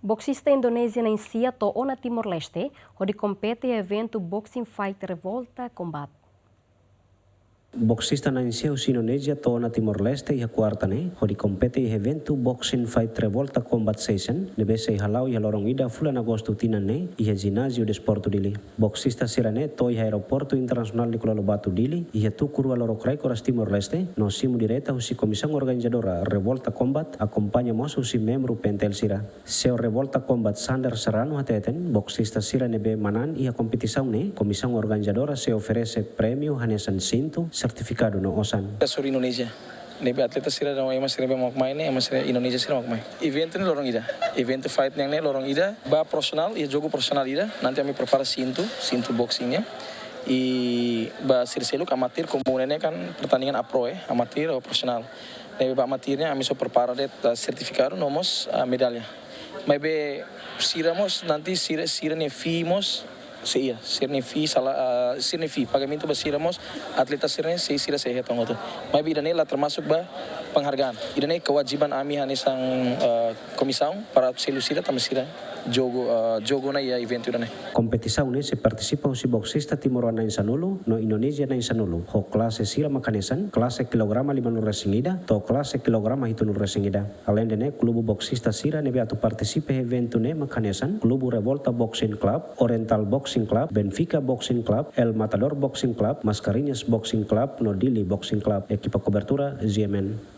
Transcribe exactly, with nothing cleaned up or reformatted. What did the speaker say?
Boksista Indonézia na'in-sia to'o ona Timor-Leste hodi kompete iha eventu Boxing Fight Revolta Combat. Boksista na'in-sia husi Indonézia to'o ona Timor-Leste iha kuarta ne'e hodi kompete iha eventu Boxing Fight Revolta Combat Session ne'ebé sei hala'o iha loron ida fulan Agostu tinan ne'e iha Jináziu Desportu Dili. Boksista sira-ne'e to'o iha Aeroportu Internasionál Nicolau Lobato Dili iha tuku rua lorokraik oras Timor-Leste no simu direta husi komisaun organizadora Revolta Combat, akompaña mós husi membru P N T L sira. CEO Revolta Combat Sander Serrano hateten, boksista sira ne'ebé manán iha kompetisaun ne'e, komisaun organizadora sei oferese prémiu hanesan sintu, sertifikadu no osan. Señór Indonézia, ne'ebé atleta sira no ema sira ne'ebé mak mai ne'e, ema sira Indonézia sira mak mai. Eventu ne'e loron ida. Eventu fight nian ne'e loron ida, ba profisionál, iha jogu profisionál ida. Nanti ami prepara sintu, sintu boxing nian. I ba sira seluk amatir, komu ne'e kan pertandingan A Pro, eh, amatir ou profisionál. Ne'ebé ba amatir nian ami só prepara de'it, ah, sertifikadu no mós, ah, medalla. Maibé sira mós nanti sira, sira-nia fee mós sei iha, sira-nia fee sala, ah, sira-nia fee pagamentu ba sira mós, atleta sira-ne'e sei, sira sei hetan hotu. Maibé ida-ne'e la termasuk ba penghargaan. Ida-ne'e kewajiban ami hanesan, ah, komisaun para selu sira tanba sira jogu, ah, jogu ona iha eventu ida-ne'e. Kompetisaun ne'e sei partisipa husi boksista timoroan na'in-sanulu no Indonézia na'in-sanulu, ho klase sira mak hanesan, klase kilograma limanulu-resin-ida to'o klase kilograma hitunulu-resin-ida. Aleinde ne'e, klubu boksista sira ne'ebé atu partisipa iha eventu ne'e mak hanesan, klubu Revolta Boxing Club, Oriental Boxing Club, Benfica Boxing Club, El Matador Boxing Club, Mascarenhas Boxing Club no Dili Boxing Club. Ekipa kobertura, G M N.